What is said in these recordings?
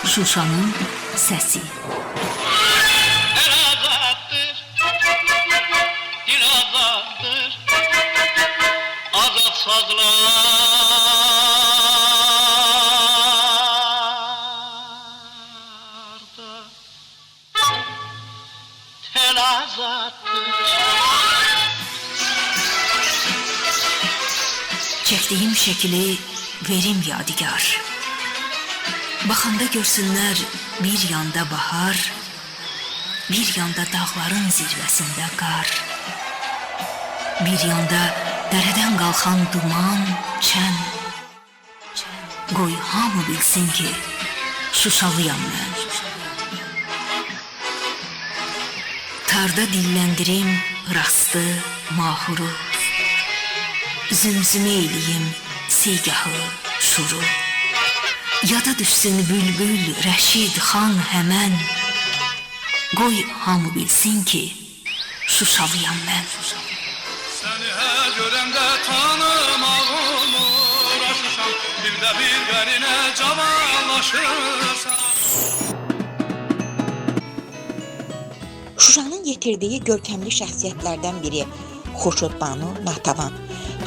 Şuşanın səsi. El azaddır, dil azaddır, azad sazlarda tel azaddır. Çəkdiyim şəkili verim yadigar. Baxanda görsünlər bir yanda bahar, bir yanda dağların zirvəsində qar. Bir yanda dərədən qalxan duman, çən. Qoy hamı bilsin ki, Şuşalıyam mən. Tarda dilləndirim rastı, mahuru. Zümzümə eləyim segahı, şuru. Yada düşsün bülbül, Rəşid xan həmən. Qoy hamı bilsin ki, Şuşalıyam mən. Səni hər görəndə tanımaq olmur Şuşam, bir də bir qərinə cavanlaşırsan. Şuşanın yetirdiyi görkəmli şəxsiyyətlərdən biri Xurşudbanu Natavan.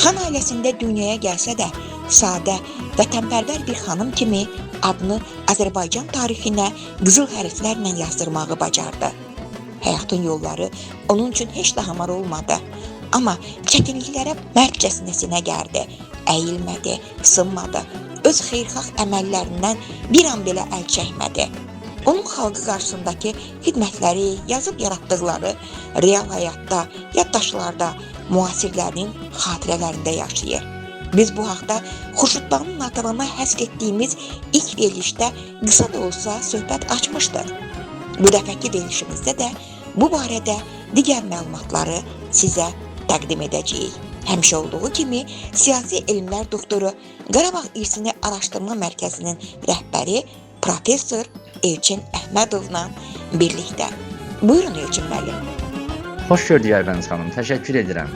Xan ailəsində dünyaya gəlsə də, sadə, vətənpərvər bir xanım kimi adını Azərbaycan tarixinə qızıl hərflərlə yazdırmağı bacardı. Həyatın yolları onun üçün heç də hamar olmadı. Amma çətinliklərə mərdcəsinə sinə gərdi, əyilmədi, sınmadı. Öz xeyirxah əməllərindən bir an belə əl çəkmədi. Onun xalqı qarşısındakı xidmətləri, yazıb yaratdıqları real həyatda, yaddaşlarda, müasirlərinin xatirələrində yaşayır. Biz bu haqda Xurşudbanu Natavana həsr etdiyimiz ilk verilişdə qısa da olsa söhbət açmışdıq. Bu dəfəki verilişimizdə də bu barədə digər məlumatları sizə təqdim edəcəyik. Həmişə olduğu kimi siyasi elmlər doktoru, Qarabağ İrsini Araşdırma Mərkəzinin rəhbəri professor Elçin Əhmədovla birlikdə. Buyurun Elçin müəllim. Xoş gördük Aybəniz xanım, təşəkkür edirəm.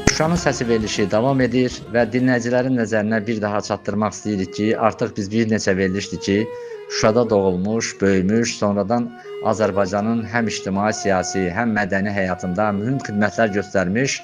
Şuşanın səsi verilişi davam edir və dinləyicilərin nəzərinə bir daha çatdırmaq istəyirik ki, artıq biz bir neçə verilişdir ki, Şuşada doğulmuş, böyümüş, sonradan Azərbaycanın həm ictimai, siyasi, həm mədəni həyatında mühüm xidmətlər göstərmiş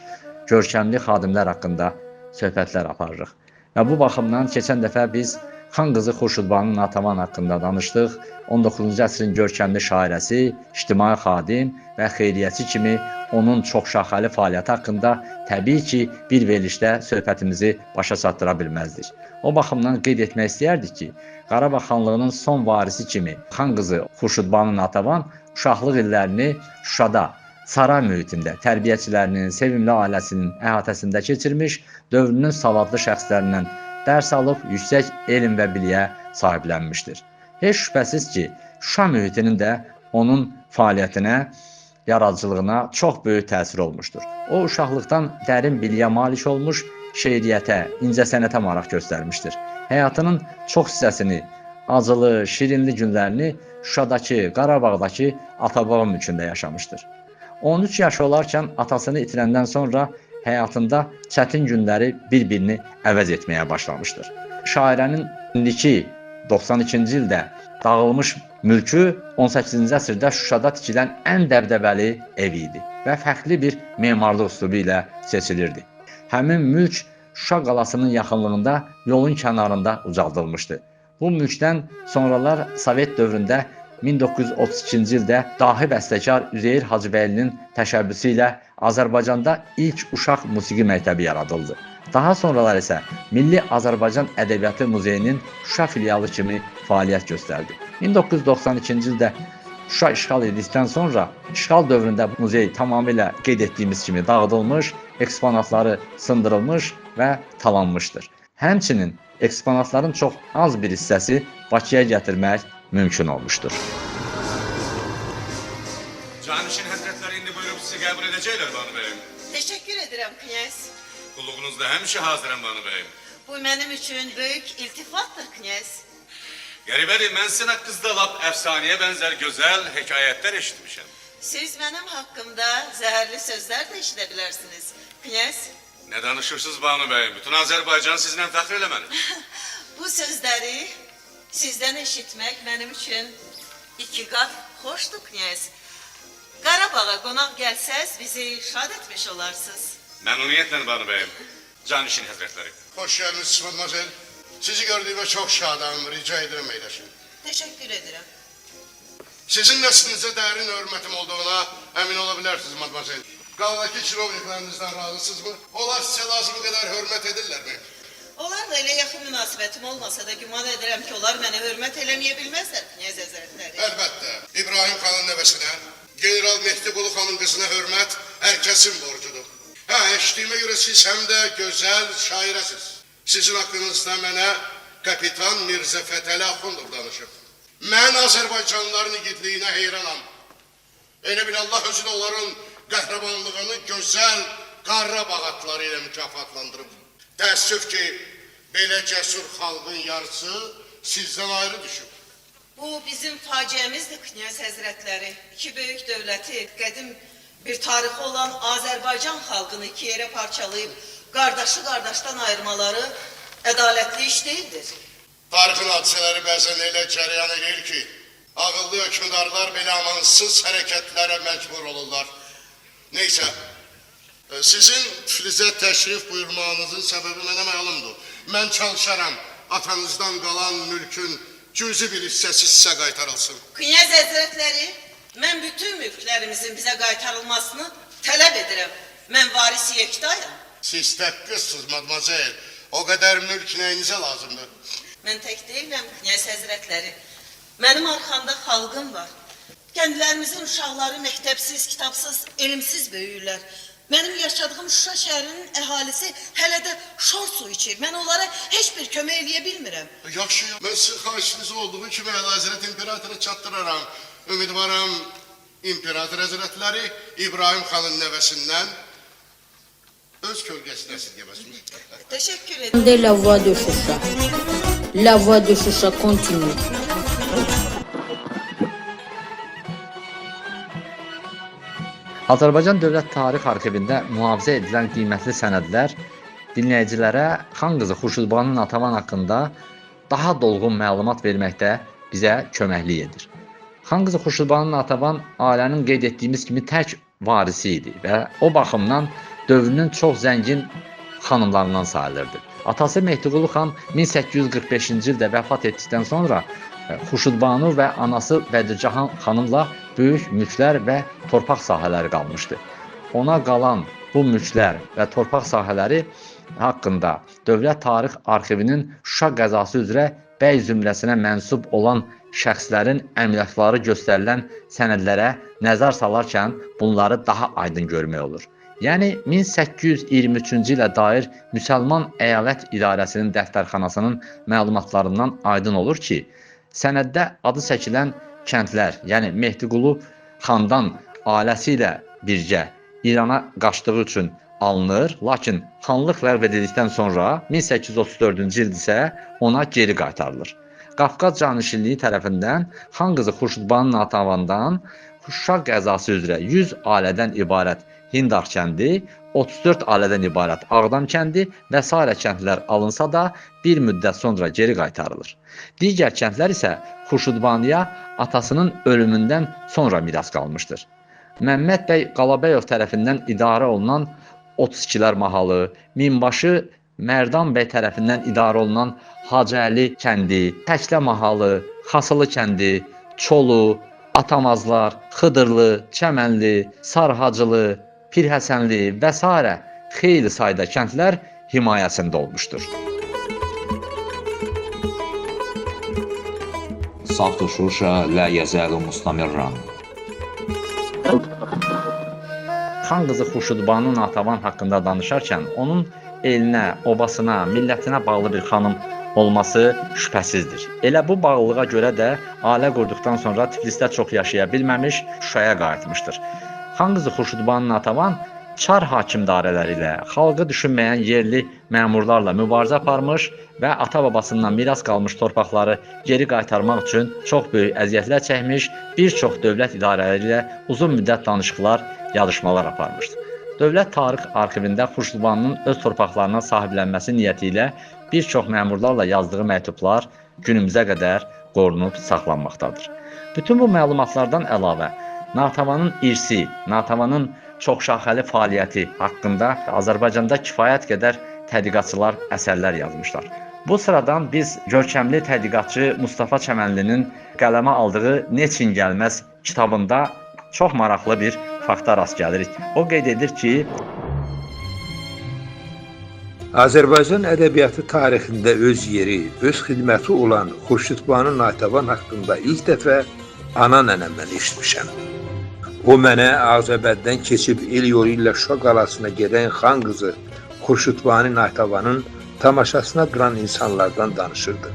görkəmli xadimlər haqqında söhbətlər aparırıq. Və bu baxımdan keçən dəfə biz xan qızı Xurşudbanu Natavan haqqında danışdıq. 19-cu əsrin görkəmli şairəsi, ictimai xadim və xeyriyyəçi kimi onun çoxşaxəli fəaliyyəti haqqında təbii ki, bir verilişdə söhbətimizi başa çatdıra bilməzdik. O baxımdan qeyd etmək istəyərdik ki, Qarabağ xanlığının son varisi kimi xan qızı Xurşudbanu Natavan uşaqlıq illərini Şuşada, saray mühitində tərbiyəçilərinin, sevimli ailəsinin əhatəsində keçirmiş, dövrünün savadlı şəxslərindən dərs alıb yüksək elm və biliyə sahiblənmişdir. Heç şübhəsiz ki, Şuşa mühitinin də onun fəaliyyətinə, yaradıcılığına çox böyük təsir olmuşdur. O, uşaqlıqdan dərin biliyə malik olmuş, şeiriyyətə, incəsənətə maraq göstərmişdir. Həyatının çox hissəsini, acılı, şirinli günlərini Şuşadakı, Qarabağdakı ata-baba mülkündə yaşamışdır. 13 yaşı olarkən atasını itirəndən sonra həyatında çətin günləri bir-birini əvəz etməyə başlamışdır. Şairənin indiki 92-ci ildə dağılmış mülkü 18-ci əsrdə Şuşada tikilən ən dəbdəbəli ev idi və fərqli bir memarlıq üslubu ilə seçilirdi. Həmin mülk Şuşa qalasının yaxınlığında yolun kənarında ucaldılmışdı. Bu mülkdən sonralar Sovet dövründə 1932-ci ildə dahi bəstəkar Üzeyir Hacıbəylinin təşəbbüsü ilə Azərbaycanda ilk uşaq musiqi məktəbi yaradıldı. Daha sonralar isə Milli Azərbaycan Ədəbiyyatı Muzeyinin Şuşa filialı kimi fəaliyyət göstərdi. 1992-ci ildə Şuşa işğal edildikdən sonra işğal dövründə muzey tamamilə qeyd etdiyimiz kimi dağıdılmış, eksponatları sındırılmış və talanmışdır. Həmçinin eksponatların çox az bir hissəsi Bakıya gətirmək mümkün olmuşdur. Canişin Həzrətləri indi buyurub sizi qəbul edəcəklər Banu bəyim. Teşekkür ederim knyaz. Qulluğunuzda həmişə hazıram Banu bəyim. Bu benim için büyük iltifattır knyaz. Qəribədir, mən sizin haqqınızda lap əfsanəyə bənzər gözəl hekayətlər eşitmişəm. Siz benim hakkımda zehirli sözler de işitebilirsiniz knyaz. Nə danışırsınız Banu bəyim? Bütün Azərbaycan sizinlə fəxr eləməli. Bu sözleri Sizden eşitmek benim için iki kat hoştu knyaz. Qarabağa qonaq gəlsəz bizi şad etmiş olarsınız. Memnuniyetle Banu Beyim. Canişin Hazretleri. Hoş geldiniz Madmazel. Sizi gördüğüme çok şadam. Rica ederim eyleşin. Teşekkür ederim. Sizin neslinize derin hürmetim olduğuna emin olabilirsiniz Madmazel. Qaladakı çinovniklerinizden razısınız mı? Onlar size lazımı kadar hürmet edirler mi? Onlarla elə yaxın münasibətim olmasa da güman edirəm ki, onlar mənə hörmət eləməyə bilməzlər, knyaz həzrətləri. Elbette. İbrahim Xan'ın nevesine, General Mehdiqulu Xan'ın kızına hürmet herkesin borcudur. Ha, eşittiğime göre siz hem de güzel şairesiniz. Sizin hakkınızda mənə Kapitan Mirzə Fətəli Axundov danışıb. Mən Azərbaycanlıların igidliyinə heyranam. Elə bil Allah özü də onların qəhrəmanlığını gözəl Qarabağ atları ilə mükafatlandırıb. Təəssüf ki, belə cəsur xalqın yarısı sizdən ayrı düşüb. Bu bizim faciəmizdir, knyaz həzrətləri. İki böyük dövləti, qədim bir tarixi olan Azərbaycan xalqını iki yerə parçalayıb qardaşı qardaşdan ayırmaları ədalətli iş deyildir. Tarixin hadisələri bəzən elə cərəyan eləyir ki, ağıllı hökmdarlar belə amansız hərəkətlərə məcbur olurlar. Neysə, sizin Tiflisə təşrif buyurmağınızın səbəbi mənə məlumdur. Mən çalışaram atanızdan qalan mülkün cüzi bir hissəsi sizə qaytarılsın. Knyaz həzrətləri, mən bütün mülklərimizin bizə qaytarılmasını tələb edirəm. Mən varis yektayam. Siz tək qızsınız, madmazel. O qədər mülk nəyinizə lazımdır? Mən tək deyiləm, knyaz həzrətləri. Mənim arxamda xalqım var. Kəndlərimizin uşaqları məktəbsiz, kitabsız, elmsiz böyüyürlər. Mənim yaşadığım Şuşa şəhərinin əhalisi hələ də şor su içir. Mən onlara heç bir kömək eləyə bilmirəm. Yaxşı, mən sizin xahişiniz olduğu kimi Əlahəzrət İmperatora çatdıraram. Ümidvaram İmperator Həzrətləri İbrahim xanın nəvəsindən öz kölgəsini əsirgəməsin. Təşəkkür edirəm. De la voix de Shusha. La voix de Shusha continue. Azərbaycan Dövlət Tarix Arxivində mühafizə edilən qiymətli sənədlər dinləyicilərə xan qızı Xurşudbanu Natavan haqqında daha dolğun məlumat verməkdə bizə köməklik edir. Xan qızı Xurşudbanu Natavan ailənin qeyd etdiyimiz kimi tək varisi idi və o baxımdan dövrünün çox zəngin xanımlarından sayılırdı. Atası Mehdiqulu xan 1845-ci ildə vəfat etdikdən sonra Xurşudbanu və anası Bədircahan xanımla böyük mülklər və torpaq sahələri qalmışdı. Ona qalan bu mülklər və torpaq sahələri haqqında Dövlət Tarix Arxivinin Şuşa qəzası üzrə bəy zümrəsinə mənsub olan şəxslərin əmlakları göstərilən sənədlərə nəzər salarkən bunları daha aydın görmək olur. Yəni 1823-cü ilə dair Müsəlman Əyalət İdarəsinin dəftərxanasının məlumatlarından aydın olur ki, sənəddə adı çəkilən kəndlər, yəni Mehdiqulu xandan ailəsi ilə birgə İrana qaçdığı üçün alınır, lakin xanlıq ləğv edildikdən sonra 1834-cü ildə isə ona geri qaytarılır. Qafqaz canişinliyi tərəfindən xan qızı Xurşudbanu Natavandan Şuşa qəzası üzrə 100 ailədən ibarət Hindar kəndi, 34 ailədən ibarət Ağdam kəndi və sairə kəndlər alınsa da bir müddət sonra geri qaytarılır. Digər kəndlər isə Xurşudbanuya atasının ölümündən sonra miras qalmışdır. Məmməd bəy Qalabəyov tərəfindən idarə olunan 32-lər mahalı, Minbaşı Mərdan bəy tərəfindən idarə olunan Hacı Əli kəndi, Təklə mahalı, Xasılı kəndi, Çolu, Atamazlar, Xıdırlı, Çəmənli, Sarhacılı, Pirhəsənli və sairə xeyli sayda kəndlər himayəsində olmuşdur. صوت شوشة لا يزال مستمرا. Xan qızı Xurşudbanu Natavan haqqında danışarkən onun elinə, obasına, millətinə bağlı bir xanım olması şübhəsizdir. Elə bu bağlılığa görə də ailə qurduqdan sonra Tiflisdə çox yaşaya bilməmiş, Şuşaya qayıtmışdır. Xan qızı Xurşudbanu Natavan çar hakimdarələri ilə, xalqı düşünməyən yerli məmurlarla mübarizə aparmış və ata-babasından miras qalmış torpaqları geri qaytarmaq üçün çox böyük əziyyətlər çəkmiş, bir çox dövlət idarələri ilə uzun müddət danışıqlar, yazışmalar aparmışdı. Dövlət Tarix Arxivində Xurşudbanunun öz torpaqlarına sahiblənməsi niyyəti ilə bir çox məmurlarla yazdığı məktublar günümüzə qədər qorunub saxlanmaqdadır. Bütün bu məlumatlardan əlavə Natavanın irsi, Natavanın çoxşaxəli fəaliyyəti haqqında Azərbaycanda kifayət qədər tədqiqatçılar əsərlər yazmışlar. Bu sıradan biz görkəmli tədqiqatçı Mustafa Çəmənlinin qələmə aldığı Neçin Gəlməz kitabında çox maraqlı bir fakta rast gəlirik. O qeyd edir ki, Azərbaycan ədəbiyyatı tarixində öz yeri, öz xidməti olan Xurşudbanu Natəvan haqqında ilk dəfə ana nənəmdən eşitmişəm. O mənə Ağcabədidən keçib el yolu ilə Şuşa qalasına gedən xan qızı Xurşudbanu Natəvanın tamaşasına duran insanlardan danışırdı.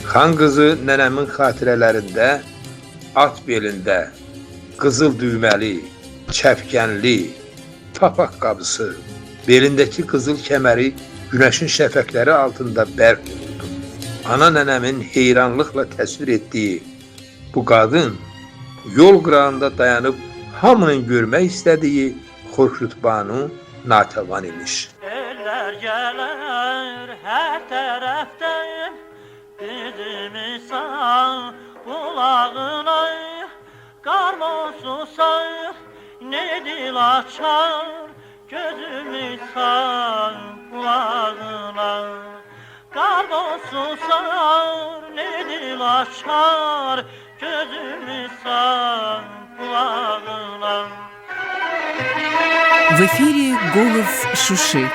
Xan qızı nənəmin xatirələrində at belində, qızıl düyməli, çəpkənli, tapaqqabısı, belindəki qızıl kəməri günəşin şəfəqləri altında bərk vururdu. Ana nənəmin heyranlıqla təsvir etdiyi bu qadın yol qırağında dayanıb hamının görmək istədiyi Xurşudbanu Natəvan imiş. Eller gələr hər tərəfdən, bizim insan qulağına, qarmon susar, ne dil açar, gözüm insan qulağına. Qarmon susar, ne dil açar, gözüm insan qulağına. В эфире «Голос Шуши».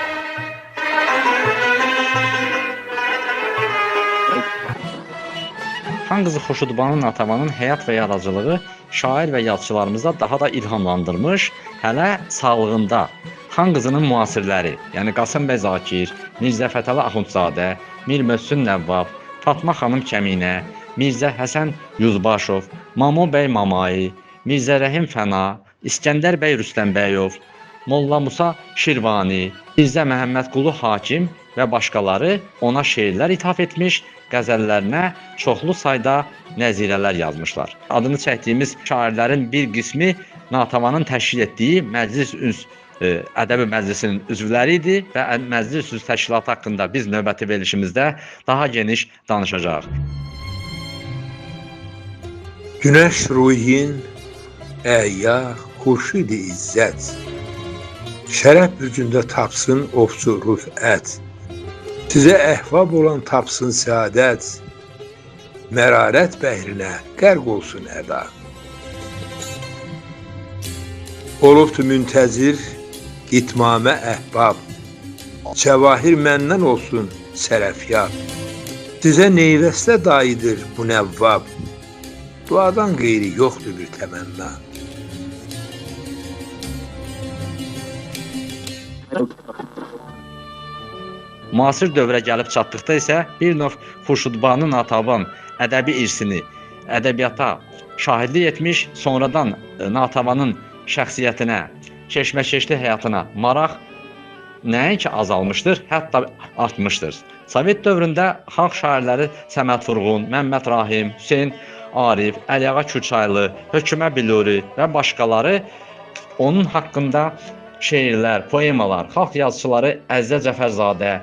Xan qızı Xurşudbanu Natəvanın həyat və yaradıcılığı şair və yazıçılarımıza daha da ilhamlandırmış, hələ sağlığında xan qızının müasirləri, yəni Qasım bəy Zakir, Mirzə Fətəli Axundzadə, Mir Möhsün Nəvvab, Fatma xanım Kəminə, Mirzə Həsən Yuzbaşov, Mamo bəy Mamayi, Mirzə Rəhim Fəna, İskəndər bəy Rüstəmbəyov, Molla Musa Şirvani, Mirzə Məhəmmədqulu Hakim və başqaları ona şeirlər ithaf etmiş, qəzəllərinə çoxlu sayda nəzirələr yazmışlar. Adını çəkdiyimiz şairlərin bir qismi Natəvanın təşkil etdiyi Məclis Üns Ədəbi Məclisinin üzvləri idi və Məclis Üns təşkilatı haqqında biz növbəti verilişimizdə daha geniş danışacağıq. Günəş ruhin, əya xurşid-i izzət, şərəf bürcündə tapsın ovçu rüfət, sizə əhvab olan tapsın səadət, mərarət bəhrinə qərq olsun əda. Olubdu müntəzir itmamə əhbab, cəvahir məndən olsun sərəfyab, sizə neyvəslə daidir bu nəvvab, duadan qeyri yoxdur bir təmənna. Müasir dövrə gəlib çatdıqda isə bir növ Xurşudbanu Natəvan ədəbi irsini ədəbiyyata şahidlik etmiş, sonradan Natəvanın şəxsiyyətinə, keşməkeşli həyatına maraq nəinki azalmışdır, hətta artmışdır. Sovet dövründə xalq şairləri Səməd Vurğun, Məmməd Rahim, Hüseyn Arif, Əliağa Kürçaylı, Hökümə Biluri və başqaları onun haqqında şeirlər, poemalar, xalq yazıçıları Əzizə Cəfərzadə,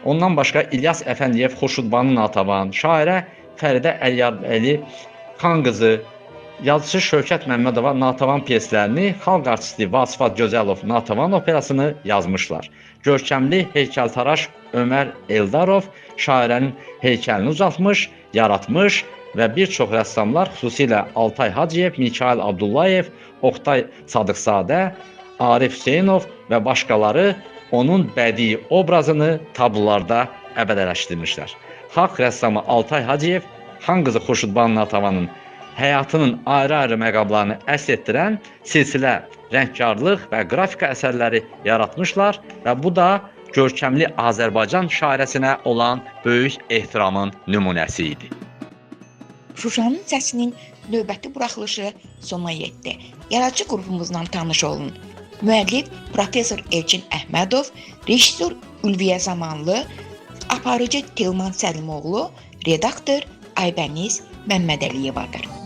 ondan başqa İlyas Əfəndiyev, Xurşudbanu Natəvan, şairə Fəridə Əliyarbəli, Xan qızı, yazıçı Şövkət Məmmədova Natəvan pyeslərini, xalq artisti Vasifat Gözəlov Natəvan operasını yazmışlar. Görkəmli heykəltaraş Ömər Eldarov şairənin heykəlini uzatmış, yaratmış və bir çox rəssamlar, xüsusilə Altay Hacıyev, Mikail Abdullayev, Oqtay Sadıqzadə, Arif Hüseynov və başqaları onun bədii obrazını tablolarda əbədiləşdirmişlər. Xalq rəssamı Altay Hacıyev xan qızı Xurşudbanu Natəvanın həyatının ayrı-ayrı məqamlarını əks etdirən silsilə rəngkarlıq və qrafika əsərləri yaratmışlar və bu da görkəmli Azərbaycan şairəsinə olan böyük ehtiramın nümunəsi idi. Şuşanın səsinin növbəti buraxılışı sona yetdi. Yaradıcı qrupumuzla tanış olun. Müəllif professor Elçin Əhmədov, rejissor Ülviyə Zamanlı, aparıcı Telman Səlimoğlu, redaktor Aybəniz Məmmədəliyevadır.